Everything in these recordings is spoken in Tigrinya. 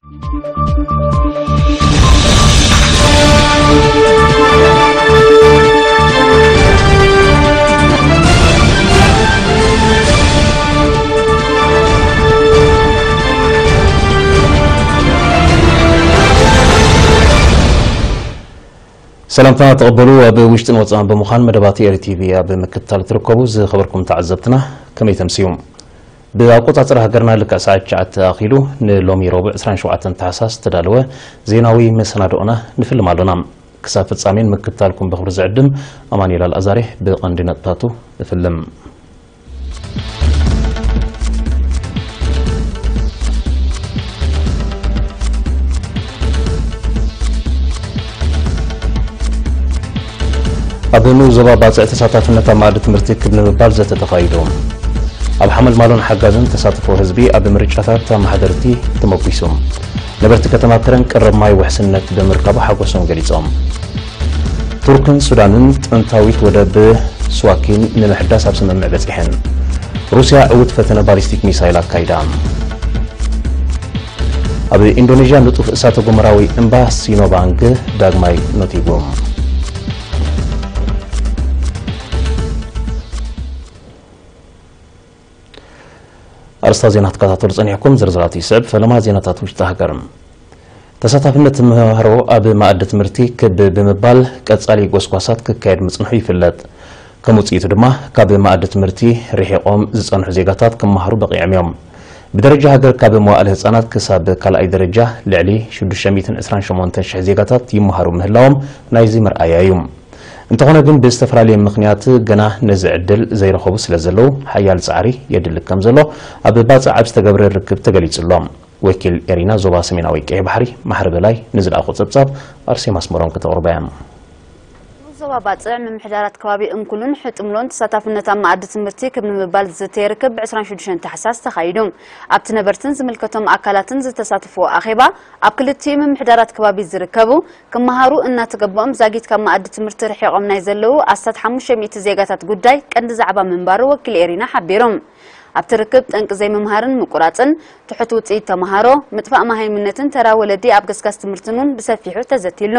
ሰላምታ ተቐበሉ። ኣብ ውሽጥን ወጻእን ብምዃን መደባት ኤሪ ቲቪ ኣብ ምክትታል ትርከቡ ዝኸበርኩም ተዓዘብትና ከመይ ተምስዩ? ብኣቆጻጽራ ሃገርና ልክዕ ሰዓት ትሽዓተ ኣኺሉ ንሎሚ ረቡዕ ዕስራን ሸውዓተን ታሕሳስ ዝተዳለወ ዜናዊ መሰናድኦና ንፍልም ኣሎና። ክሳብ ፍጻሜን ምክትታልኩም ብኽብሪ ዝዕድም ኣማኑኤል ኣልኣዛሬ ብቐንዲ ነጥብታቱ እፍልም። ኣብ ንኡስ ዞባ ባጽዕ ተሳታፍነት ኣብ መኣዲ ትምህርቲ ክብ ንምባል ዘተ ተኻይዱ። ኣብ ሓመልማሎን ሓጋዝን ተሳትፎ ህዝቢ ኣብ ምርጫታት ኣመሓደርቲ ተመጒሱ። ነበርቲ ከተማ ከረን ቀረብ ማይ ውሕስነት ብምርካቡ ሓጎሶም ገሊጾም። ቱርክን ሱዳንን ጥንታዊት ወደብ ስዋኪን ንምሕዳስ ኣብ ስምምዕ በጺሐን። ሩስያ ዕዉት ፈተነ ባሊስቲክ ሚሳይል ኣካይዳ። ኣብ ኢንዶኔዥያ ንጡፍ እሳተ ጎመራዊ እምባ ሲኖባንግ ዳግማይ ነቲጉ። ኣርስታ ዜና ትከታተሉ ጸኒሕኩም፣ ዝርዝራት ይስዕብ። ፈለማ ዜናታት ውሽጢ ሃገር። ተሳታፍነት ተመሃሮ ኣብ መኣዲ ትምህርቲ ክብ ብምባል ቀጻሊ ጎስጓሳት ክካየድ ምጽንሑ ይፍለጥ። ከም ውጽኢቱ ድማ ካብ መኣዲ ትምህርቲ ርሒቖም ዝጸንሑ ዜጋታት ክመሃሩ በቒዖም እዮም። ብደረጃ ሃገር ካብ መዋእለ ህጻናት ክሳብ ካልኣይ ደረጃ ልዕሊ ሽዱሽተ ሚእትን ዕስራን ሸሞንተን ሽሕ ዜጋታት ይመሃሩ ምህላዎም ናይዚ መርኣያ እዩ። እንተኾነ ግን ብዝተፈላለየ ምኽንያት ገና ነዚ ዕድል ዘይረኸቡ ስለ ዘለዉ ሓያል ጻዕሪ የድሊ ከም ዘሎ ኣብ ባጽዕ ኣብ ዝተገብረ ርክብ ተገሊጹ ኣሎ። ወኪል ኤሪና ዞባ ሰሜናዊ ቀይሕ ባሕሪ ማሕሪ በላይ ንዝለኣኾ ጸብጻብ ኣርሴማ ኣስመሮም ከተቕርባ እያ። ንኡስ ዞባ ባጽዕ ምምሕዳራት ከባቢ እንኩሉን ሕጥምሎን ተሳታፍነት ኣብ መኣዲ ትምህርቲ ክብ ንምባል ዝዝተየ ርክብ ብ ዕስራን ሽዱሽተን ታሕሳስ ተኻይዱ። ኣብቲ ነበርትን ዝምልከቶም ኣካላትን ዝተሳተፍዎ ኣኼባ ኣብ ክልቲኡ ምምሕዳራት ከባቢ ዝርከቡ ክመሃሩ እናተገበኦም ዛጊት ካብ መኣዲ ትምህርቲ ርሒቖም ናይ ዘለዉ ኣስታት ሓሙሽተ ሚእቲ ዜጋታት ጉዳይ ቀንዲ ዛዕባ ምንባሩ ወኪል ኤሪና ሓቢሩ። ኣብቲ ርክብ ጠንቂ ዘይምምሃርን ምቁራጽን፣ ትሑት ውጽኢት ተመሃሮ፣ ምጥፋእ መሃይምነትን ተራ ወለዲ ኣብ ገስጋስ ትምህርትን እውን ብሰፊሑ ተዘትይሉ።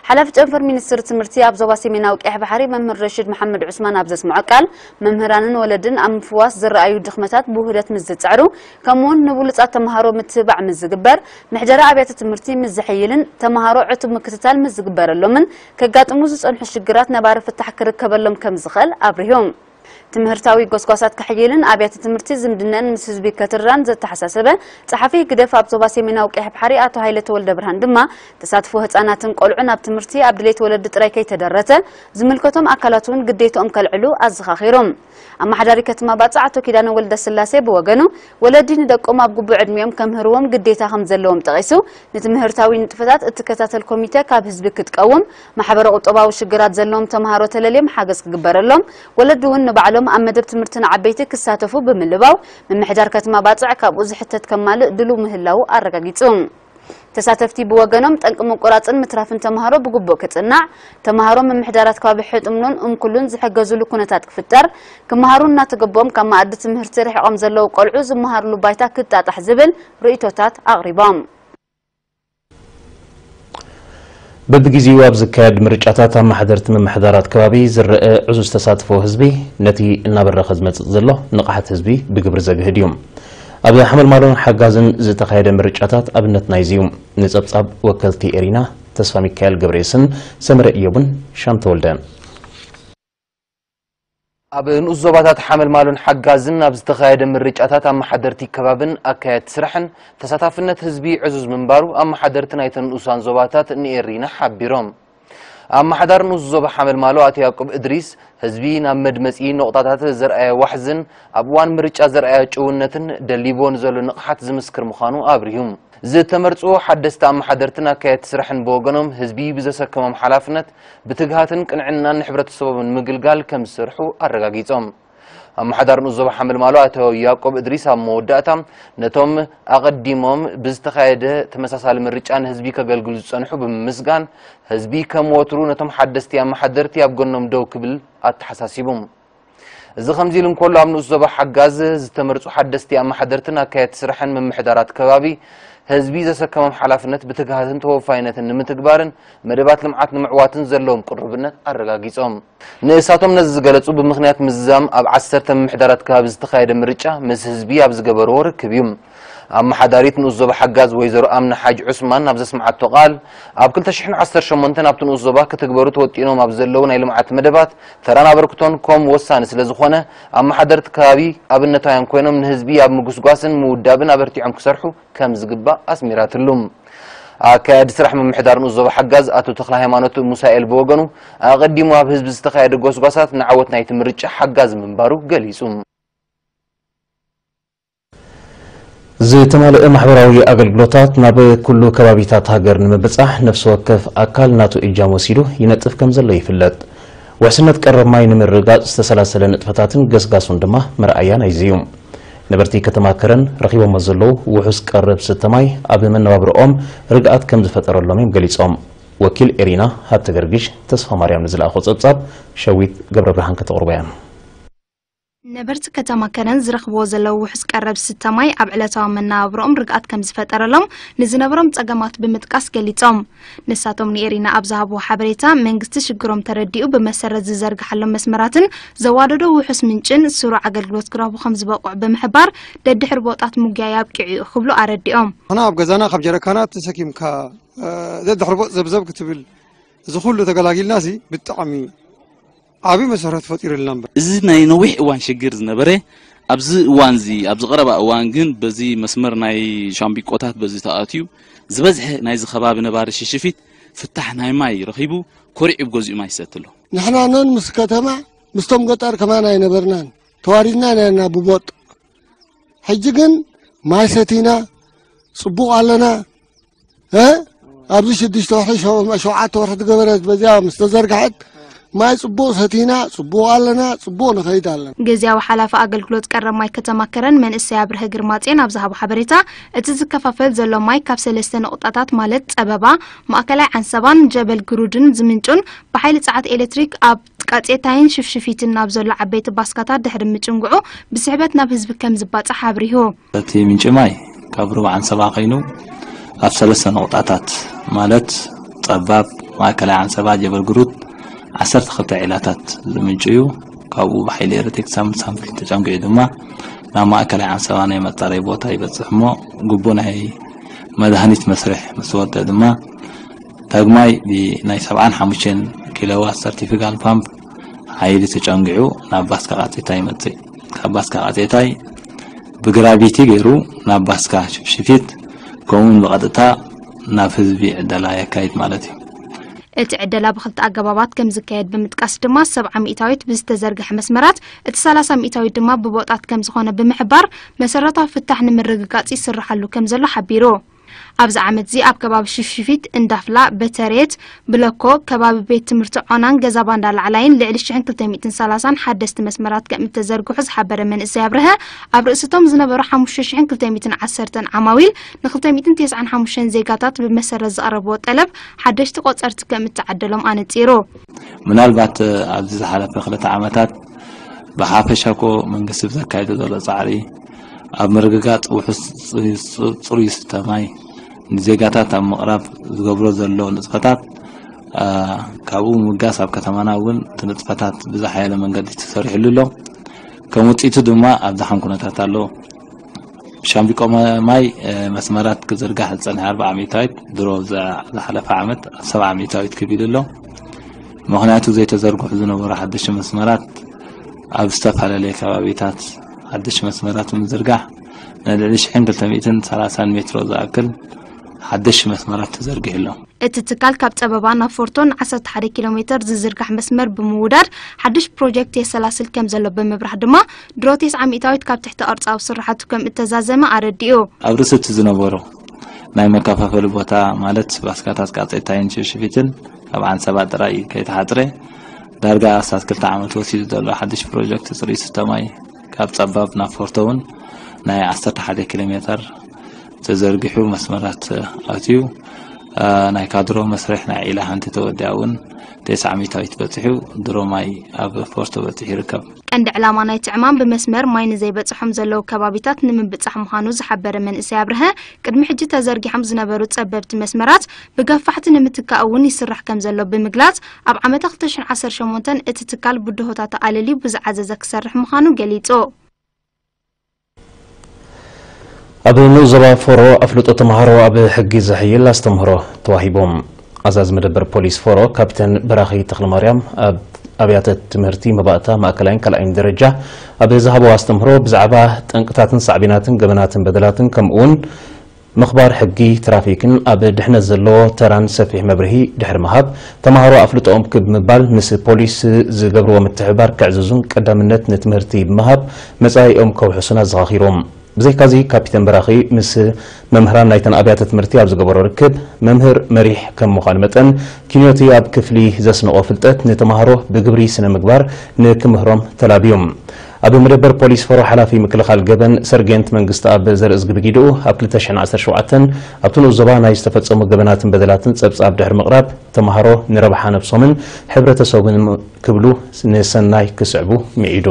ሓላፊ ጨንፈር ሚኒስትሪ ትምህርቲ ኣብ ዞባ ሰሜናዊ ቀይሕ ባሕሪ መምህር ረሽድ መሓመድ ዑስማን ኣብ ዘስምዖ ቃል፣ መምህራንን ወለድን ኣብ ምፍዋስ ዝረኣዩ ድኽመታት ብውህደት ምስ ዝጽዕሩ፣ ከምኡውን ንብሉጻት ተመሃሮ ምትብባዕ ምስ ዝግበር፣ ምሕደራ ኣብያተ ትምህርቲ ምስ ዝሕይልን ተመሃሮ ዕቱብ ምክትታል ምስ ዝግበረሎምን፣ ከጋጥሙ ዝጸንሑ ሽግራት ነባሪ ፍታሕ ክርከበሎም ከም ዝኽእል ኣብሪሁ። ትምህርታዊ ጎስጓሳት ክሕይልን ኣብያተ ትምህርቲ ዝምድነን ምስ ህዝቢ ከትራን ዘተሓሳሰበ ጸሓፊ ህግደፍ ኣብ ዞባ ሰሜናዊ ቀይሕ ባሕሪ ኣቶ ሃይለ ተወልደ ብርሃን ድማ፣ ተሳትፎ ህጻናትን ቆልዑን ኣብ ትምህርቲ ኣብ ድሌት ወለዲ ጥራይ ከይተደረተ፣ ዝምልከቶም ኣካላት እውን ግዴትኦም ከልዕሉ ኣዘኻኺሩ። ኣመሓዳሪ ከተማ ባጽዕ ኣቶ ኪዳነ ወልደ ስላሴ ብወገኑ፣ ወለዲ ንደቆም ኣብ ግቡእ ዕድሚኦም ከምህርዎም ግዴታ ከም ዘለዎም ጠቒሱ፣ ንትምህርታዊ ንጥፈታት እትከታተል ኮሚተ ካብ ህዝቢ ክትቀውም፣ ማሕበረ ቁጠባዊ ሽግራት ዘለዎም ተምሃሮ ተለልዮም ሓገዝ ክግበረሎም፣ ወለዲ እውን ንባዕሎም ኣብ መደብ ትምህርቲ ንዓበይቲ ክሳተፉ ብምልባው፣ ምምሕዳር ከተማ ባጽዕ ካብኡ ዝሕተት ከማልእ ድሉው ምህላዉ ኣረጋጊጹ። ተሳተፍቲ ብወገኖም፣ ጠንቂ ምቁራጽን ምትራፍን ተምሃሮ ብግቡእ ክጽናዕ፣ ተምሃሮ ምምሕዳራት ከባቢ ሕጥምሎን እንኩሉን ዝሕገዙሉ ኩነታት ክፍጠር፣ ክመሃሩ እናተገበኦም ካብ መኣዲ ትምህርቲ ርሒቖም ዘለዉ ቆልዑ ዝመሃርሉ ባይታ ክጣጣሕ ዝብል ርእይቶታት ኣቕሪቦም። በብግዜኡ ኣብ ዝካየድ ምርጫታት ኣመሓደርቲ ምምሕዳራት ከባቢ ዝረአ ዕዙዝ ተሳትፎ ህዝቢ፣ ነቲ እናበረኸ ዝመጽእ ዘሎ ንቕሓት ህዝቢ ብግብሪ ዘግህድ እዩ። ኣብ ሓመልማሎን ሓጋዝን ዝተኻየደ ምርጫታት ኣብነት ናይዚ እዩ። ንጸብጻብ ወከልቲ ኤሪና ተስፋ ሚካኤል ገብረየስን ሰመረ እዮብን ሻም ተወልደ። ኣብ ንኡስ ዞባታት ሓመልማሎን ሓጋዝን ኣብ ዝተኻየደ ምርጫታት ኣመሓደርቲ ከባብን ኣካየድቲ ስራሕን ተሳታፍነት ህዝቢ ዕዙዝ ምንባሩ ኣመሓደርቲ ናይተን ንኡሳን ዞባታት ንኤሪና ሓቢሮም። ኣመሓዳሪ ንኡስ ዞባ ሓመልማሎ ኣቶ ያዕቆብ እድሪስ፣ ህዝቢ ናብ መድመጺ ነቑጣታት ዘርኣየ ዋሕዝን ኣብ እዋን ምርጫ ዘርኣየ ጭውነትን ደሊብዎ ንዘሎ ንቕሓት ዝምስክር ምዃኑ ኣብሪሁ። ዝተመርጹ ሓደስቲ ኣመሓደርትን ኣካየድቲ ስራሕን ብወገኖም፣ ህዝቢ ብዘሰከሞም ሓላፍነት ብትግሃትን ቅንዕናን ንሕብረተሰቦም ንምግልጋል ከም ዝሰርሑ ኣረጋጊጾም። ኣመሓዳሪ ንኡስ ዞባ ሓመልማሎ ኣቶ ያዕቆብ እድሪስ ኣብ መወዳእታ፣ ነቶም ኣቐዲሞም ብዝተኻየደ ተመሳሳሊ ምርጫ ንህዝቢ ከገልግሉ ዝጸንሑ ብምምስጋን፣ ህዝቢ ከም ወትሩ ነቶም ሓደስቲ ኣመሓደርቲ ኣብ ጎኖም ደው ክብል ኣተሓሳሲቡ። እዚ ከምዚ ኢሉ እንከሎ፣ ኣብ ንኡስ ዞባ ሓጋዝ ዝተመርጹ ሓደስቲ ኣመሓደርትን ኣካየድቲ ስራሕን ምምሕዳራት ከባቢ፣ ህዝቢ ዘሰከሞም ሓላፍነት ብትግሃትን ተወፋይነትን ንምትግባርን መደባት ልምዓት ንምዕዋትን ዘለዎም ቅሩብነት ኣረጋጊጾም። ንእሳቶም ነዚ ዝገለጹ ብምኽንያት ምዝዛም ኣብ ዓሰርተ ምምሕዳራት ከባቢ ዝተኻየደ ምርጫ ምስ ህዝቢ ኣብ ዝገበርዎ ርክብ እዩ። ኣመሓዳሪት ንኡስ ዞባ ሓጋዝ ወይዘሮ ኣምነ ሓጅ ዑስማን ኣብ ዘስምዓቶ ቃል፣ ኣብ ክልተ ሽሕን ዓሰርተ ሸሞንተን ኣብቲ ንኡስ ዞባ ክትግበሩ ተወጢኖም ኣብ ዘለዉ ናይ ልምዓት መደባት ተራን ኣበርክቶን ኮም ወሳኒ ስለ ዝኾነ፣ ኣመሓደርቲ ከባቢ ኣብነታውያን ኮይኖም ንህዝቢ ኣብ ምጉስጓስን ምውዳብን ኣበርቲዖም ክሰርሑ ከም ዝግባእ ኣስሚራትሉ። ኣካያዲ ስራሕ ምምሕዳር ንኡስ ዞባ ሓጋዝ ኣቶ ተኽለ ሃይማኖት ሙሳኤል ብወገኑ፣ ኣቐዲሙ ኣብ ህዝቢ ዝተኻየደ ጎስጓሳት ንዓወት ናይቲ ምርጫ ሓጋዚ ምንባሩ ገሊጹ። ዝተማልአ ማሕበራዊ ኣገልግሎታት ናብ ኩሉ ከባቢታት ሃገር ንምብጻሕ ነፍሲ ወከፍ ኣካል ናቱ እጃም ወሲዱ ይነጥፍ ከም ዘሎ ይፍለጥ። ውሕስነት ቀረብ ማይ ንምርግጋጽ ዝተሰላሰለ ንጥፈታትን ገስጋሱን ድማ መርኣያ ናይዚ እዩ። ነበርቲ ከተማ ከረን ረኺቦሞ ዘለዉ ውሑስ ቀረብ ስተ ማይ ኣብ መነባብሮኦም ርግኣት ከም ዝፈጠረሎም እዮም ገሊጾም። ወኪል ኤሪና ሃብተ ገርግሽ ተስፋ ማርያም ንዝለኣኾ ጸብጻብ ሸዊት ገብረ ብርሃን ከተቕርቦ እያ። ነበርቲ ከተማ ከረን ዝረኽብዎ ዘለዉ ውሑስ ቀረብ ስተ ማይ ኣብ ዕለታዊ መነባብሮኦም ርግኣት ከም ዝፈጠረሎም ንዝነበሮም ጸገማት ብምጥቃስ ገሊጾም። ንሳቶም ንኤሪና ኣብ ዝሃብዎ ሓበሬታ፣ መንግስቲ ሽግሮም ተረዲኡ ብመሰረት ዝዘርግሓሎም መስመራትን ዘዋደዶ ውሑስ ምንጭን ስሩዕ ኣገልግሎት ክረኽቡ ከም ዝበቕዑ ብምሕባር፣ ደድሕሪ ቦጣት ምጉያይ ኣብቂዑ እዩ ክብሉ ኣረዲኦም። ንሕና ኣብ ገዛና ካብ ጀረካናት ተሰኪምካ፣ እ፣ ደድሕሪ ቦጥ ዘብዘብ ክትብል፣ እዚ ኩሉ ተገላጊልና ሲ ብጣዕሚ ዓቢ መሰረት ፈጢሩልና እምበር። እዚ ናይ ነዊሕ እዋን ሽግር ዝነበረ፣ ኣብዚ እዋን እዚ፣ ኣብዚ ቀረባ እዋን ግን በዚ መስመር ናይ ሻምቢቆታት በዚ ተኣትዩ፣ ዝበዝሐ ናይዚ ከባቢ ነባሪ ሽሽፊት ፍታሕ ናይ ማይ ረኺቡ ኮሪዑ ብገዚኡ ማይ ይሰቲ ኣሎ። ንሕና ነን ምስ ከተማ ምስቶም ገጠር ከማን ኣይነበርናን፣ ተዋሪድና ነርና ብቦጥ። ሕጂ ግን ማይ ሰቲና ጽቡቕ ኣለና። እ? ኣብዚ ሽዱሽተ ወርሒ ሸው-፣ ሸውዓተ ወርሒ ዝገበረት በዚኣ ምስ ተዘርግሐት ማይ ጽቡቕ ሰቲና፣ ጽቡቕ ኣለና፣ ጽቡቕ ንኸይድ ኣለና። ግዝያዊ ሓላፊ ኣገልግሎት ቀረብ ማይ ከተማ ከረን መንእሰይ ኣብርሀ ግርማጼን ኣብ ዝሃቦ ሓበሬታ፣ እቲ ዝከፋፈል ዘሎ ማይ ካብ ሰለስተ ነቑጣታት ማለት ጸበባ፣ ማእከላይ ዓንሰባን ጀበል ግሩድን ዝምንጩን ብሓይሊ ጸዓት ኤሌክትሪክ ኣብ ቃጼታይን ሽፍሽፊትን ናብ ዘሎ ዓበይቲ ባስካታት ድሕሪ ምጭንጉዑ ብስሕበት ናብ ህዝቢ ከም ዝባጻሕ ኣብሪሁ። እቲ ምንጪ ማይ ካብ ሩባ ዓንሰባ ኮይኑ ኣብ ሰለስተ ነቑጣታት ማለት ጸባብ፣ ማእከላይ ዓንሰባ፣ ጀበል ግሩድ ዓሰርተ ክልተ ዒላታት ዝምንጩ እዩ። ካብኡ ብሓይሊ ኤሌክትሪክ ሳምንት ሳምንት ተጨንጊዑ ድማ ናብ ማእከላይ ዓንሰባ ናይ መጻረይ ቦታ ይበጽሕ እሞ ግቡእ ናይ መድሃኒት መስርሕ ምስ ወደ ድማ ዳግማይ ብናይ ሰብዓን ሓሙሽተን ኪሎዋት ሰርቲፊካል ፓምፕ ሓይሊ ተጨንጊዑ ናብ ባስካ ቃጼታ ይመጽእ። ካብ ባስካ ቃጼታይ ብግራቪቲ ገይሩ ናብ ባስካ ሽፍሽፊት ከምኡውን ብቐጥታ ናብ ህዝቢ ዕደላ የካይድ ማለት እዩ። እቲ ዕደላ ብኽልተ ኣገባባት ከም ዝካየድ ብምጥቃስ ድማ ሰብዓ ሚእታዊት ብዝተዘርግሐ መስመራት፣ እቲ ሰላሳ ሚእታዊት ድማ ብቦጣት ከም ዝኾነ ብምሕባር መሰረታዊ ፍታሕ ንምርግጋጽ ይስርሓሉ ከም ዘሎ ሓቢሩ። ኣብዚ ዓመት እዚ ኣብ ከባቢ ሽፍሽፊት፣ እንዳፍላ፣ በተሬት፣ ብለኮ፣ ከባቢ ቤት ትምህርቲ ዖናን ገዛ ባንዳ ላዕላይን ልዕሊ ሽሕን ክልተ ሚእትን ሰላሳን ሓደስቲ መስመራት ከም እተዘርግሑ ዝሓበረ መንእሰይ ኣብርሀ፣ ኣብ ርእስቶም ዝነበሩ ሓሙሽተ ሽሕን ክልተ ሚእትን ዓሰርተን ዓማዊል ንክልተ ሚእትን ተስዓን ሓሙሽተን ዜጋታት ብመሰረት ዝቐረብዎ ጠለብ ሓደሽቲ ቆጸርቲ ከም እተዓደሎም ኣነጺሩ። ምናልባት ኣብዚ ዝሓለፈ ክልተ ዓመታት ብሓፈሻ እኮ መንግስቲ ብዘካየዶ ዘሎ ጻዕሪ ኣብ ምርግጋጽ ውሑስ ጽ-፣ ጽ-፣ ጽሩይ ስተ ማይ ንዜጋታት ኣብ ምቕራብ ዝገብሮ ዘሎ ንጥፈታት፣ አ፣ ካብኡ ምብጋስ ኣብ ከተማና እውን እቲ ንጥፈታት ብዝሓየለ መንገዲ ተሰሪሕሉ ኣሎ። ከም ውጽኢቱ ድማ ኣብ ደሓን ኩነታት ኣሎ። ሻምቢቆ ማ-፣ ማይ፣ እ፣ መስመራት ክዝርጋሕ ዝጸንሐ ኣርብዓ ሚእታዊት ድሮ ዛ-፣ ዝሓለፈ ዓመት ኣብ ሰብዓ ሚእታዊት ክቢሉ ኣሎ። ምኽንያቱ ዘይተዘርግሑ ዝነበሩ ሓደሽቲ መስመራት ኣብ ዝተፈላለየ ከባቢታት ሓደሽቲ መስመራት ብምዝርጋሕ ንልዕሊ ሽሕን ክልተ ሚእትን ሰላሳን ሜትሮ ዝኣክል ሓደሽቲ መስመራት ተዘርጊሑ ኣሎ። እቲ ትካል ካብ ጸበባ ናብ ፎርቶ ን ዓሰርተ ሓደ ኪሎ ሜተር ዝዝርጋሕ መስመር ብምውዳድ ሓድሽ ፕሮጀክት የሰላስል ከም ዘሎ ብምብራህ ድማ ድሮ ተስዓ ሚእታዊት ካብ ትሕቲ ቅርጻዊ ስራሓቱ ከም እተዛዘመ ኣረዲኡ። ኣብ ርእሲ እቲ ዝነበሮ ናይ መከፋፈሊ ቦታ ማለት ባስካታት ቃጼታይን ሽፍሽፊትን ካብ ዓንሰባ ጥራይ ከይተሓጽረ ዳርጋ ኣስታት ክልተ ዓመት ወሲዱ ዘሎ ሓድሽ ፕሮጀክት ጽሩይ ስተ ማይ ካብ ጸባብ ናብ ፎርቶ እውን ናይ ዓሰርተ ሓደ ኪሎ ሜተር ተዘርጊሑ መስመራት ኣትዩ። እ፣ ናይ ካድሮ መስርሕ ናይ ዒላ ሓንቲ ተወዲኣ እውን ተስዓ ሚእታዊት በፂሑ፣ ድሮ ማይ ኣብ ፎርቶ በፂሑ ይርከብ። ቀንዲ ዕላማ ናይቲ ዕማም ብመስመር ማይ ንዘይበፅሖም ዘለዉ ከባቢታት ንምብፃሕ ምዃኑ ዝሓበረ መንእሰይ ኣብርሀ፣ ቅድሚ ሕጂ ተዘርጊሖም ዝነበሩ ጸበብቲ መስመራት ብገፋሕቲ ንምትካእ እውን ይስራሕ ከም ዘሎ ብምግላጽ፣ ኣብ ዓመተ ክልተ ሽሕን ዓሰርተ ሸሞንተን እቲ ትካል ብድሆታት ኣልልዩ ብዝዓዘዘ ክሰርሕ ምዃኑ ገሊጹ። ኣብ ንኡስ ዞባ ፎሮ ኣፍልጦ ተምሃሮ ኣብ ሕጊ ዘሕይል ኣስተምህሮ ተዋሂቦም። ኣዛዚ መደበር ፖሊስ ፎሮ ካፕተን በራኺ ተኽለማርያም ኣብ ኣብያተ ትምህርቲ መባእታ ማእከላይን ካልኣይን ደረጃ ኣብ ዝሃበዎ ኣስተምህሮ ብዛዕባ ጠንቅታትን ሳዕቤናትን ገበናትን በደላትን ከምኡውን ምኽባር ሕጊ ትራፊክን ኣብ ድሕነት ዘለዎ ተራን ሰፊሕ መብርሂ ድሕሪ ምሃብ፣ ተምሃሮ ኣፍልጦኦም ክብ ምባል ምስ ፖሊስ ዝገብርዎ ምትሕብባር ከዕዝዙን ቀዳምነት ንትምህርቲ ብምሃብ መጻኢኦም ከውሕሱን ኣዘኻኺሮም። ብዘይካዚ ካፒተን በራኺ ምስ መምህራን ናይተን ኣብያተ ትምህርቲ ኣብ ዝገበሮ ርክብ፣ መምህር መሪሕ ከም ምዃኑ መጠን ኪንዮቲ ኣብ ክፍሊ ዘስንቖ ፍልጠት ንተምሃሮ ብግብሪ ስነ ምግባር ንክምህሮም ተላብዮም። ኣብ መደበር ፖሊስ ፈሮ ሓላፊ ምክልኻል ገበን ሰርጌንት መንግስቲ ኣብ ዘርእዝጊ ብጊድኡ፣ ኣብ ክልተ ሽሕን ዓሰርተ ሸውዓተን ኣብቲ ንኡስ ዞባ ናይ ዝተፈጸሙ ገበናትን በደላትን ጸብጻብ ድሕሪ ምቕራብ፣ ተምሃሮ ንረብሓ ነብሶምን ሕብረተሰቡን ክብሉ ንሰናይ ክስዕቡ ምዒዱ።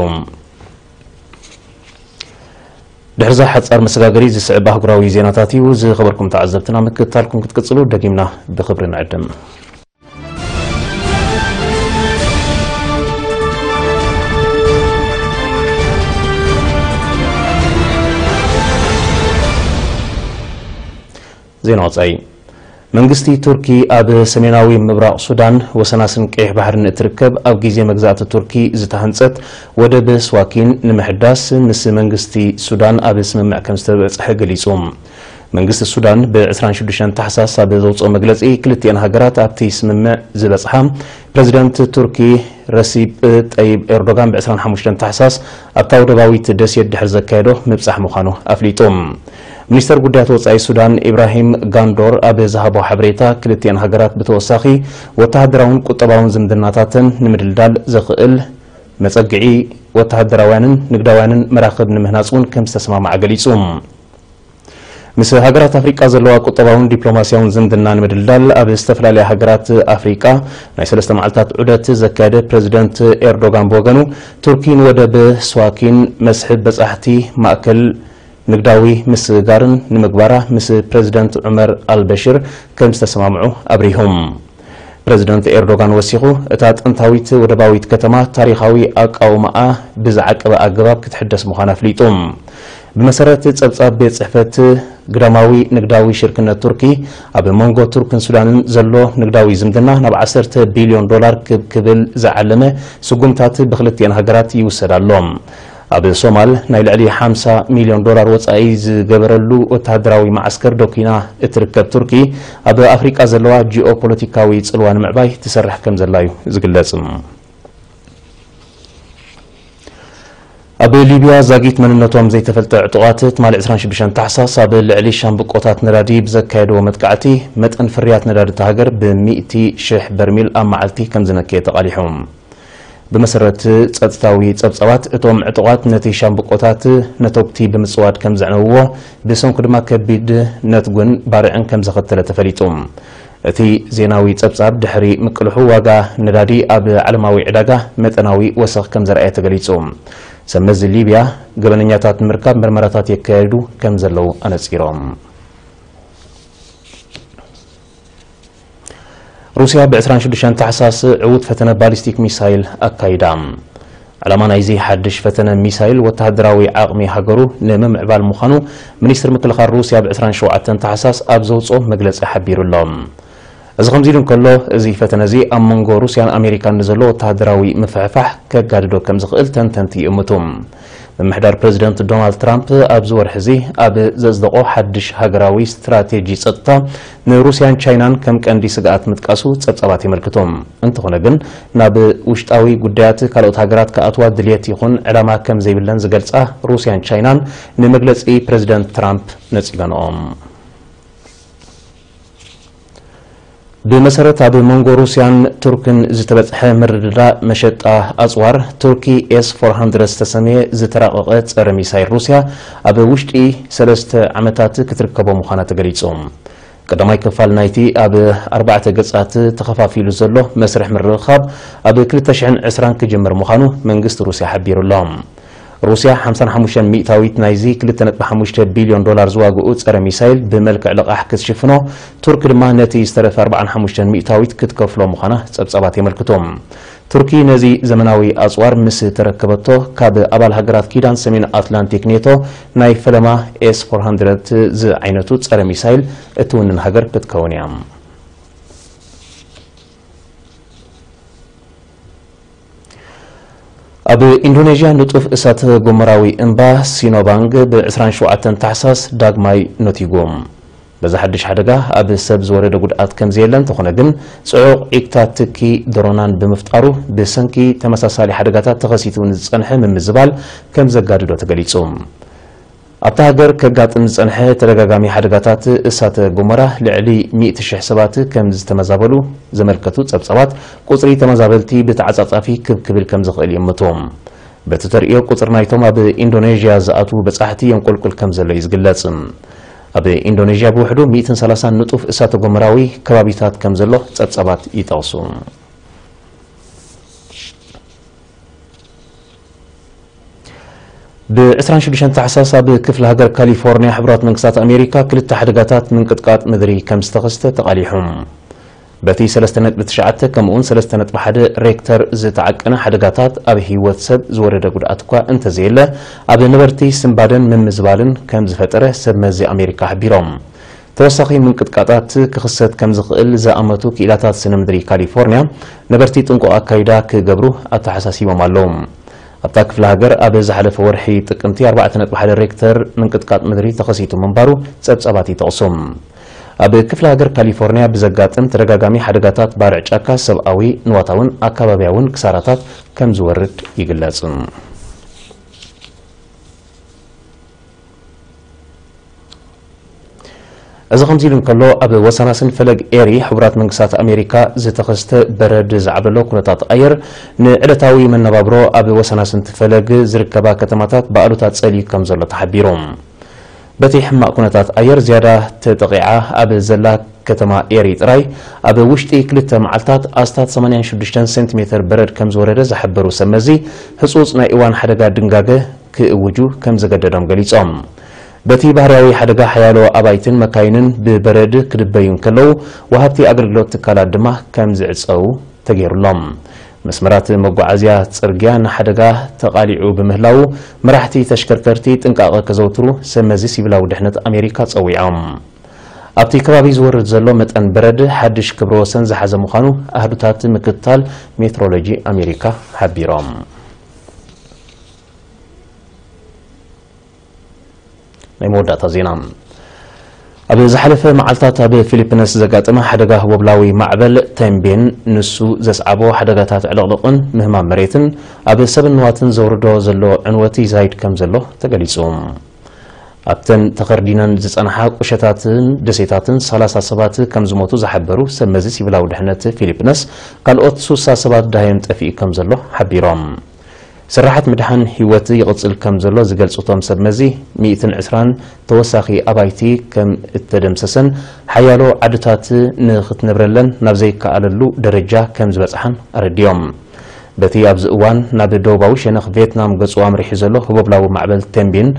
ድሕርዛ ሓጻር መሰጋገሪ ዝስዕብ ኣህጉራዊ ዜናታት እዩ። ዝኸበርኩም ተዓዘብትና ምክትታልኩም ክትቅጽሉ ደጊምና ብኽብሪ ንዕድም። ዜና ወጻኢ። መንግስቲ ቱርኪ ኣብ ሰሜናዊ ምብራቕ ሱዳን ወሰናስን ቀይሕ ባሕርን እትርከብ ኣብ ግዜ መግዛእቲ ቱርኪ ዝተሃንጸት ወደብ ስዋኪን ንምሕዳስ ምስ መንግስቲ ሱዳን ኣብ ስምምዕ ከም ዝተበጽሐ ገሊጹ። መንግስቲ ሱዳን ብ ዕስራን ሽዱሽተን ታሕሳስ ኣብ ዘውጽኦ መግለጺ፣ ክልቲኤን ሃገራት ኣብቲ ስምምዕ ዝበጽሓ ፕረዚደንት ቱርኪ ረሲፕ ጠይብ ኤርዶጋን ብ ዕስራን ሓሙሽተን ታሕሳስ ኣብታ ወደባዊት ደሴት ድሕሪ ዘካየዶ ምብጻሕ ምዃኑ ኣፍሊጡ። ሚኒስተር ጉዳያት ወጻኢ ሱዳን ኢብራሂም ጋንዶር ኣብ ዝሃቦ ሓበሬታ፣ ክልቲኤን ሃገራት ብተወሳኺ ወተሃደራውን ቁጠባውን ዝምድናታተን ንምድልዳል ዘኽእል መጸግዒ ወተሃደራውያንን ንግዳውያንን መራኽብ ንምህናጽ እውን ከም ዝተሰማምዓ ገሊጹ። ምስ ሃገራት ኣፍሪቃ ዘለዋ ቁጠባውን ዲፕሎማስያውን ዝምድና ንምድልዳል ኣብ ዝተፈላለያ ሃገራት ኣፍሪቃ ናይ ሰለስተ መዓልታት ዑደት ዘካየደ ፕረዚደንት ኤርዶጋን ብወገኑ፣ ቱርኪ ንወደብ ስዋኪን መስሕብ በጻሕቲ ማእከል ንግዳዊ ምስግጋርን ንምግባራ ምስ ፕረዚደንት ዑመር ኣልበሽር ከም ዝተሰማምዑ ኣብሪሆም። ፕረዚደንት ኤርዶጋን ወሲኹ፣ እታ ጥንታዊት ወደባዊት ከተማ ታሪኻዊ ኣቃውማኣ ብዝዓቀበ ኣገባብ ክትሕደስ ምዃና ኣፍሊጡ። ብመሰረት ጸብጻብ ቤት ጽሕፈት ግዳማዊ ንግዳዊ ሽርክነት ቱርኪ፣ ኣብ መንጎ ቱርክን ሱዳንን ዘሎ ንግዳዊ ዝምድና ናብ ዓሰርተ ቢልዮን ዶላር ክብ ክብል ዝዓለመ ስጉምታት ብክልቲኤን ሃገራት ይውሰድ ኣሎ። ኣብ ሶማል ናይ ልዕሊ ሓምሳ ሚልዮን ዶላር ወጻኢ ዝገበረሉ ወተሃደራዊ መዓስከር ዶኪና እትርከብ ቱርኪ፣ ኣብ ኣፍሪቃ ዘለዋ ጂኦፖለቲካዊ ጽልዋ ንምዕባይ ትሰርሕ ከም ዘላ እዩ ዝግለጽ። ኣብ ሊብያ ዛጊት መንነቶም ዘይተፈልጠ ዕጡቓት ትማሊ ዕስራን ሽዱሽተን ታሕሳስ ኣብ ልዕሊ ሻምብቆታት ነዳዲ ብዘካየድዎ መጥቃዕቲ መጠን ፍርያት ነዳዲ እታ ሃገር ብሚእቲ ሽሕ በርሚል ኣብ መዓልቲ ከም ዝነከየ ተቓሊሑ። ብመሰረት ጸጥታዊ ጸብጻባት፣ እቶም ዕጡቓት ነቲ ሻምብቆታት ነተጉቲ ብምጽዋድ ከም ዘዕነውዎ፣ ብሰንኩ ድማ ከቢድ ነትጉን ባርዕን ከም ዘኸተለ ተፈሊጡ። እቲ ዜናዊ ጸብጻብ ድሕሪ ምቅልሑ፣ ዋጋ ነዳዲ ኣብ ዓለማዊ ዕዳጋ መጠናዊ ወሰኽ ከም ዘርኣየ ተገሊጹ። ሰብ መዚ ሊብያ ገበነኛታት ንምርካብ ምርመራታት የካየዱ ከም ዘለዉ ኣነጺሮም። ሩስያ ብ ዕስራን ሽዱሽተን ታሕሳስ ዕዉት ፈተነ ባሊስቲክ ሚሳይል ኣካይዳ። ዕላማ ናይዚ ሓድሽ ፈተነ ሚሳይል፣ ወተሃደራዊ ዓቕሚ ሃገሩ ንምምዕባል ምዃኑ ሚኒስትሪ ምክልኻል ሩስያ ብ ዕስራን ሸውዓተን ታሕሳስ ኣብ ዘውጽኦ መግለጺ ሓቢሩ ኣሎ። እዚ ከምዚ ኢሉ እንከሎ፣ እዚ ፈተነ እዚ ኣብ መንጎ ሩስያን ኣሜሪካን ንዘሎ ወተሃደራዊ ምፍሕፋሕ ከጋድዶ ከም ዝኽእል ተንተንቲ ይእምቱ። ምምሕዳር ፕረዚደንት ዶናልድ ትራምፕ ኣብዚ ወርሒ እዚ ኣብ ዘጽደቖ ሓድሽ ሃገራዊ ስትራቴጂ ጸጥታ፣ ንሩስያን ቻይናን ከም ቀንዲ ስግኣት ምጥቃሱ ጸብጻባት የመልክቱ። እንተኾነ ግን፣ ናብ ውሽጣዊ ጉዳያት ካልኦት ሃገራት ክኣትዋ ድልየት ይኹን ዕላማ ከም ዘይብለን ዝገልጻ ሩስያን ቻይናን ንመግለጺ ፕረዚደንት ትራምፕ ነጺገንኦ። ብመሰረት ኣብ መንጎ ሩስያን ቱርክን ዝተበጽሐ ምርድዳእ፣ መሸጣ ኣጽዋር ቱርኪ ኤስ ፎር ሃንድረድ ዝተሰምየ ዝተራቐቐ ጸረ ሚሳይል ሩስያ ኣብ ውሽጢ ሰለስተ ዓመታት ክትርከቦ ምዃና ተገሊጹ። ቀዳማይ ክፋል ናይቲ ኣብ ኣርባዕተ ገጻት ተኸፋፊሉ ዘሎ መስርሕ ምርኽኻብ ኣብ ክልተ ሽሕን ዕስራን ክጅምር ምዃኑ መንግስቲ ሩስያ ሓቢሩ ኣሎ። ሩስያ ሓምሳን ሓሙሽተን ሚእታዊት ናይዚ ክልተ ነጥቢ ሓሙሽተ ቢልዮን ዶላር ዝዋግኡ ጸረ ሚሳይል ብመልክዕ ልቓሕ ክትሽፍኖ፣ ቱርክ ድማ ነቲ ዝተረፈ ኣርባዓን ሓሙሽተን ሚእታዊት ክትከፍሎ ምዃና ጸብጻባት የመልክቱ። ቱርኪ ነዚ ዘመናዊ ኣጽዋር ምስ ተረከበቶ፣ ካብ ኣባል ሃገራት ኪዳን ሰሜን ኣትላንቲክ ኔቶ ናይ ፈለማ ኤስ ፎር ሃንድረድ ዝዓይነቱ ጸረ ሚሳይል እትውንን ሃገር ክትከውን እያ። ኣብ ኢንዶኔዥያ ንጡፍ እሳተ ጎመራዊ እምባ ሲኖባንግ ብ ዕስራን ሸውዓተን ታሕሳስ ዳግማይ ነቲጉ። በዚ ሓድሽ ሓደጋ ኣብ ሰብ ዝወረደ ጉድኣት ከም ዘየለ እንተኾነ ግን፣ ጽዑቕ ዒግታት ትኪ ድሮናን ብምፍጣሩ፣ ብሰንኪ ተመሳሳሊ ሓደጋታት ተኸሲቱ ንዝጸንሐ ምምዝባል ከም ዘጋድዶ ተገሊጹ። ኣብታ ሃገር ከጋጥም ዝጸንሐ ተደጋጋሚ ሓደጋታት እሳተ ጎመራ፣ ልዕሊ ሚእቲ ሽሕ ሰባት ከም ዝተመዛበሉ ዘመልከቱ ጸብጻባት፣ ቁጽሪ ተመዛበልቲ ብተዓጻጻፊ ክብ ክብል ከም ዝኽእል ይእምቱ። በቲ ተርእዮ፣ ቁጽሪ ናይቶም ኣብ ኢንዶኔዥያ ዝኣትዉ በጻሕቲ የንቆልቁል ከም ዘሎ እዩ ዝግለጽ። ኣብ ኢንዶኔዥያ ብውሕዱ ሚእትን ሰላሳን ንጡፍ እሳተ ጎመራዊ ከባቢታት ከም ዘሎ ጸብጻባት ይጠቕሱ። ብ ዕስራን ሽዱሽተን ታሕሳስ ኣብ ክፍለ ሃገር ካሊፎርኒያ ሕቡራት መንግስታት ኣሜሪካ ክልተ ሓደጋታት ምንቅጥቃጥ ምድሪ ከም ዝተኸስተ ተቓሊሑ። በቲ ሰለስተ ነጥቢ ትሽዓተ ከምኡውን ሰለስተ ነጥቢ ሓደ ሬክተር ዝተዓቀነ ሓደጋታት ኣብ ህይወት ሰብ ዝወረደ ጉድኣት እኳ እንተዘየለ፣ ኣብ ነበርቲ ስንባደን ምምዝባልን ከም ዝፈጠረ ሰብ መዚ ኣሜሪካ ሓቢሮም። ተወሳኺ ምንቅጥቃጣት ክኽሰት ከም ዝኽእል ዝኣመቱ ክኢላታት ስነ ምድሪ ካሊፎርኒያ፣ ነበርቲ ጥንቁቕ ኣካይዳ ክገብሩ ኣተሓሳሲቦም ኣለዉ። ኣብታ ክፍለ ሃገር ኣብ ዝሓለፈ ወርሒ ጥቅምቲ ኣርባዕተ ነጥቢ ሓደ ሬክተር ምንቅጥቃጥ ምድሪ ተኸሲቱ ምንባሩ ጸብጻባት ይጠቕሱ። ኣብ ክፍለ ሃገር ካሊፎርኒያ ብዘጋጥም ተደጋጋሚ ሓደጋታት ባርዕ ጫካ ሰብኣዊ፣ ንዋታውን ኣካባቢያውን ክሳራታት ከም ዝወርድ ይግለጽ። እዚ ከምዚ ኢሉ እንከሎ፣ ኣብ ወሰናስን ፈለግ ኤሪ ሕቡራት መንግስታት ኣሜሪካ ዝተኸስተ በረድ ዝዓበሎ ኩነታት ኣየር፣ ንዕለታዊ መነባብሮ ኣብ ወሰናስንቲ ፈለግ ዝርከባ ከተማታት ብኣሉታ ጸልዩ ከም ዘሎ ተሓቢሩ። በቲ ሕማቕ ኩነታት ኣየር ዝያዳ ተጠቒዓ ኣብ ዘላ ከተማ ኤሪ ጥራይ፣ ኣብ ውሽጢ ክልተ መዓልታት ኣስታት ሰማንያን ሽዱሽተን ሴንቲሜተር በረድ ከም ዝወረደ ዝሓበሩ ሰብ መዚ፣ ህጹጽ ናይ እዋን ሓደጋ ድንጋገ ክእውጁ ከም ዘገደዶም ገሊጾም። በቲ ባህርያዊ ሓደጋ ሓያሎ ኣባይትን መካይንን ብበረድ ክድበዩ እንከለዉ፣ ወሃብቲ ኣገልግሎት ትካላት ድማ ከም ዝዕጸዉ ተገይሩሎም። መስመራት መጓዓዝያ ጽርግያ ንሓደጋ ተቓሊዑ ብምህላዉ፣ መራሕቲ ተሽከርከርቲ ጥንቃቐ ከዘውትሩ ሰብ መዚ ሲቪላዊ ድሕነት ኣሜሪካ ጸዊዖም። ኣብቲ ከባቢ ዝወርድ ዘሎ መጠን በረድ ሓድሽ ክብረ ወሰን ዝሓዘ ምዃኑ ኣሃዱታት ምክትታል ሜትሮሎጂ ኣሜሪካ ሓቢሮም። ናይ መወዳእታ ዜና። ኣብ ዝሓለፈ መዓልታት ኣብ ፊሊፒንስ ዘጋጠመ ሓደጋ ህቦብላዊ ማዕበል ቴምቤን፣ ንሱ ዘስዓቦ ሓደጋታት ዕልቕልቕን ምህማም መሬትን፣ ኣብ ሰብን ንዋትን ዘውርዶ ዘሎ ዕንወት ይዛይድ ከም ዘሎ ተገሊጹ። ኣብተን ተኸርዲነን ዝጸንሓ ቁሸታትን ደሴታትን ሰላሳ ሰባት ከም ዝሞቱ ዝሓበሩ ሰብ መዚ ሲቪላዊ ድሕነት ፊሊፒንስ፣ ካልኦት ሱሳ ሰባት ደሃዮም ጠፊኡ ከም ዘሎ ሓቢሮም። ስራሓት ምድሓን ህይወት ይቕጽል ከም ዘሎ ዝገልጹ እቶም ሰብ መዚ፣ ሚእትን ዕስራን ተወሳኺ ኣባይቲ ከም እተደምሰሰን ሓያሎ ዓድታት ንኽትነብረለን ናብ ዘይከኣለሉ ደረጃ ከም ዝበጽሓን ኣረዲኦም። በቲ ኣብዚ እዋን ናብ ደቡባዊ ሸነኽ ቪየትናም ገጹ ኣምሪሑ ዘሎ ህቦብላዊ ማዕበል ቴምቢን፣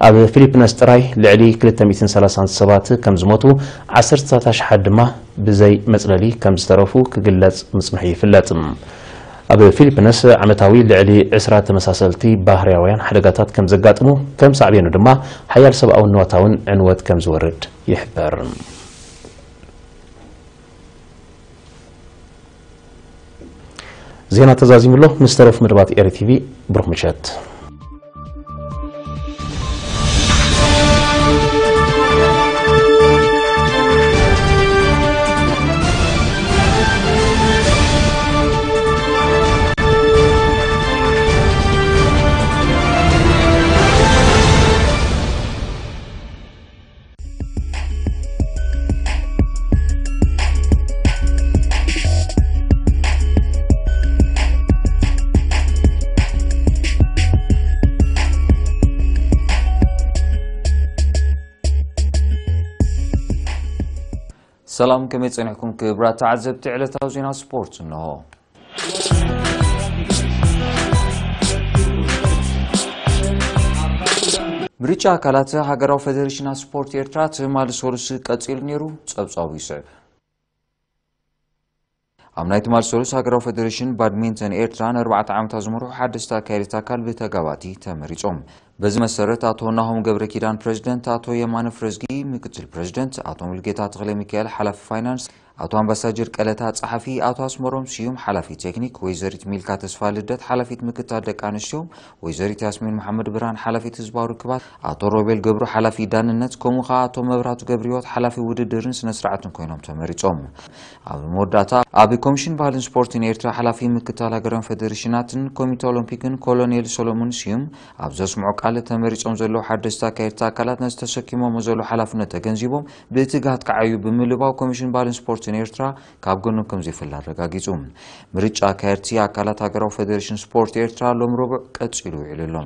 ኣብ ፊሊፒነስ ጥራይ ልዕሊ ክልተ ሚእትን ሰላሳን ሰባት ከም ዝሞቱ፣ ዓሰርተታት ኣሽሓት ድማ ብዘይ መጽለሊ ከም ዝተረፉ ክግለጽ ምጽንሑ ይፍለጥ። ኣብ ፊሊፒነስ ዓመታዊ ልዕሊ ዕስራ ተመሳሰልቲ ባህርያውያን ሓደጋታት ከም ዘጋጥሙ፣ ከም ሳዕቤኑ ድማ ሓያል ሰብኣውን ንዋታውን ዕንወት ከም ዝወርድ ይሕበር። ዜና ተዛዚሙ ኣሎ። ምስ ተረፉ መደባት ኤሪ ቲቪ፣ ብሩኽ ምሸት። ሰላም፣ ከመይ ጸኒሕኩም ክቡራት ተዓዘብቲ ዕለታዊ ዜና ስፖርት? እንሆ። ምርጫ ኣካላት ሃገራዊ ፌደሬሽን ስፖርት ኤርትራ ትማሊ ሰሉስ ቀጺሉ ነይሩ። ጸብጻቡ ይስዕብ። ኣብ ናይ ትማሊ ሰሉስ ሃገራዊ ፌደሬሽን ባድሚንተን ኤርትራ ንኣርባዕተ ዓመታት ዝመርሑ ሓደስቲ ኣካየድቲ ኣካል ብተጋባእቲ ተመሪጾም። በዚ መሰረት ኣቶ ናሆም ገብረ ኪዳን ፕሬዝደንት፣ ኣቶ የማነ ፍረዝጊ ምክትል ፕሬዝደንት፣ ኣቶ ሙልጌታ ተኽለ ሚካኤል ሓላፊ ፋይናንስ፣ ኣቶ ኣምባሳጀር ቀለታ ጸሓፊ፣ ኣቶ ኣስመሮም ስዩም ሓላፊ ቴክኒክ፣ ወይዘሪት ሚልካ ተስፋ ልደት ሓላፊት ምክትታል ደቂ ኣንስትዮ፣ ወይዘሪት ያስሚን መሓመድ ብርሃን ሓላፊት ህዝባዊ ርክባት፣ ኣቶ ሮቤል ገብሩ ሓላፊ ዳንነት፣ ከምኡ ኸኣ ኣቶ መብራቱ ገብረህይወት ሓላፊ ውድድርን ስነ ስርዓትን ኮይኖም ተመሪጾም። ኣብ መወዳእታ ኣብ ኮሚሽን ባህልን ስፖርትን ኤርትራ ሓላፊ ምክትታል ሃገራዊ ፌደሬሽናትን ኮሚቴ ኦሎምፒክን ኮሎኔል ሶሎሞን ስዩም ኣብ ዘስምዖ ቃል፣ ተመሪጾም ዘለዉ ሓደስቲ ኣካየድቲ ኣካላት ነዚ ተሰኪሞሞ ዘለዉ ሓላፍነት ተገንዚቦም ብትግሃት ክዓዩ ብምልባው ኮሚሽን ባህልን ስፖርትን ኤርትራ ካብ ጎኖም ከም ዘይፈሊ ኣረጋጊጹ። ምርጫ ኣካየድቲ ኣካላት ሃገራዊ ፌደሬሽን ስፖርት ኤርትራ ሎም ረቡዕ ቀጺሉ ውዒሉ ኣሎ።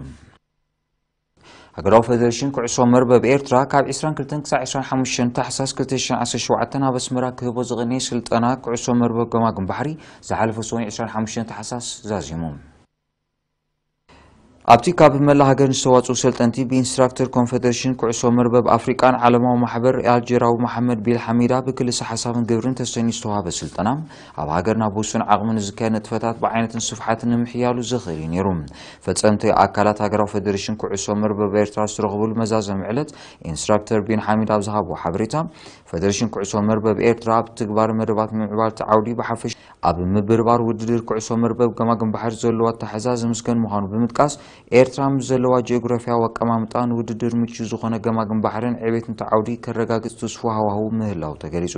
ሃገራዊ ፌደሬሽን ኩዕሶ መርበብ ኤርትራ ካብ ዕስራን ክልተን ክሳዕ ዕስራን ሓሙሽተን ታሕሳስ ክልተ ሽሕን ዓሰርተ ሸውዓተን ኣብ ኣስመራ ክህቦ ዝቐነየ ስልጠና ኩዕሶ መርበብ ገማግም ባሕሪ ዝሓለፈ ሰኑይ ዕስራን ሓሙሽተን ታሕሳስ ዛዚሙ። ኣብቲ ካብ መላእ ሃገር ዝተዋጽኡ ሰልጠንቲ ብኢንስትራክተር ኮንፌደሬሽን ኩዕሶ መርበብ ኣፍሪቃን ዓለማዊ ማሕበር ኣልጀራዊ መሓመድ ቢል ሓሚዳ ብክልሰ ሓሳብን ግብርን ተሰንዩ ዝተዋህበ ስልጠና፣ ኣብ ሃገርና ብውሱን ዓቕሚ ንዝካየድ ንጥፈታት ብዓይነትን ስፍሓትን ንምሕያሉ ዘኽእል እዩ ነይሩ። ፈጸምቲ ኣካላት ሃገራዊ ፌደሬሽን ኩዕሶ መርበብ ኤርትራ ዝተረኽብሉ መዛዘሚ ዕለት ኢንስትራክተር ቢን ሓሚድ ኣብ ዝሃብዎ ሓበሬታ፣ ፌደሬሽን ኩዕሶ መርበብ ኤርትራ ኣብ ትግባር መደባት ምምዕባል እቲ ዓውዲ ብሓፈሽ ኣብ ምብርባር ውድድር ኩዕሶ መርበብ ገማግም ባሕሪ ዘለዎ ኣተሓሕዛ ዝምስገን ምዃኑ ብምጥቃስ፣ ኤርትራ ምስ ዘለዋ ጂኦግራፊያዊ ኣቀማምጣ ንውድድር ምቹ ዝኾነ ገማግም ባሕርን ዕቤትን እቲ ዓውዲ ከረጋግጽ ትስፉ ሃዋህው ምህላው ተገሊጹ።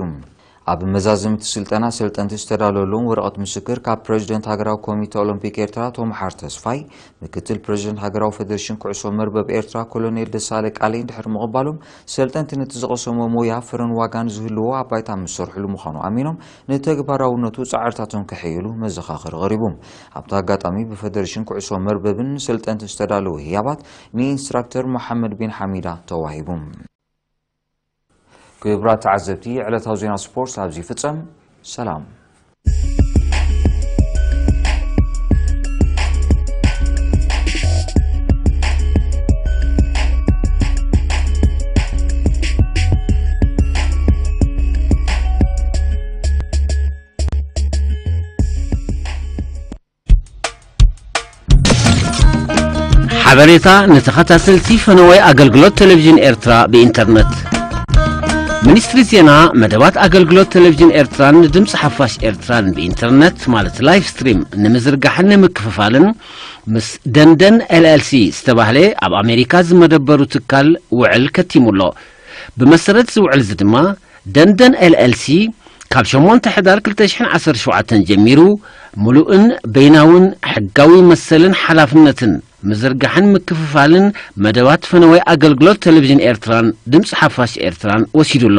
ኣብ መዛዘሚ እቲ ስልጠና ሰልጠንቲ ዝተዳለወሎም ወረቐት ምስክር ካብ ፕሬዚደንት ሃገራዊ ኮሚቴ ኦሎምፒክ ኤርትራ ኣቶ መሓር ተስፋይ፣ ምክትል ፕሬዚደንት ሃገራዊ ፌደሬሽን ኩዕሶ መርበብ ኤርትራ ኮሎኔል ደሳለ ቃለይ ድሕሪ ምቕባሎም፣ ሰልጠንቲ ነቲ ዝቐሰሞ ሞያ ፍረን ዋጋን ዝህልዎ ኣብ ባይታ ምስ ዝሰርሕሉ ምዃኑ ኣሚኖም፣ ንተግባራውነቱ ጻዕርታቶም ከሐይሉ መዘኻኸሪ ቀሪቡ። ኣብቲ ኣጋጣሚ ብፌደሬሽን ኩዕሶ መርበብን ሰልጠንትን ዝተዳለወ ህያባት ንኢንስትራክተር መሓመድ ቢን ሓሚዳ ተዋሂቡ። ክቡራት ተዓዘብቲ፣ ዕለታዊ ዜና ስፖርት ኣብዚ ይፍጸም። ሰላም። ሓበሬታ ንተኸታተልቲ ፈነወይ ኣገልግሎት ቴሌቪዥን ኤርትራ ብኢንተርነት። ሚኒስትሪ ዜና፣ መደባት ኣገልግሎት ቴሌቪዥን ኤርትራን ድምፂ ሓፋሽ ኤርትራን ብኢንተርነት ማለት ላይቭ ስትሪም ንምዝርጋሕን ንምክፍፋልን ምስ ደንደን ኤልኤልሲ ዝተባህለ ኣብ ኣሜሪካ ዝመደበሩ ትካል ውዕል ከቲሙ ኣሎ። ብመሰረት እዚ ውዕል እዚ ድማ ደንደን ኤልኤልሲ ካብ ሸሞንተ ሕዳር ክልተ ሽሕን ዓሰርተ ሸውዓተን ጀሚሩ ምሉእን በይናውን ሕጋዊ መሰልን ሓላፍነትን ምዝርጋሕን ምክፍፋልን መደባት ፈነወይ ኣገልግሎት ቴሌቪዥን ኤርትራን ድምፂ ሓፋሽ ኤርትራን ወሲዱ ኣሎ።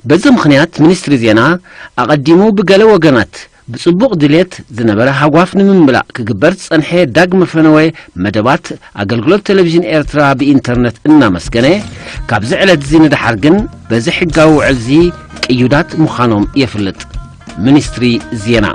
በዚ ምኽንያት ሚኒስትሪ ዜና ኣቐዲሙ ብገለ ወገናት ብጽቡቕ ድሌት ዝነበረ ሃጓፍ ንምምላእ ክግበር ዝጸንሐ ዳግመ ፈነወ መደባት ኣገልግሎት ቴሌቪዥን ኤርትራ ብኢንተርነት እናመስገነ፣ ካብዚ ዕለት እዚ ንደሓር ግን በዚ ሕጋዊ ውዕል እዚ ቅዩዳት ምዃኖም የፍልጥ። ሚኒስትሪ ዜና።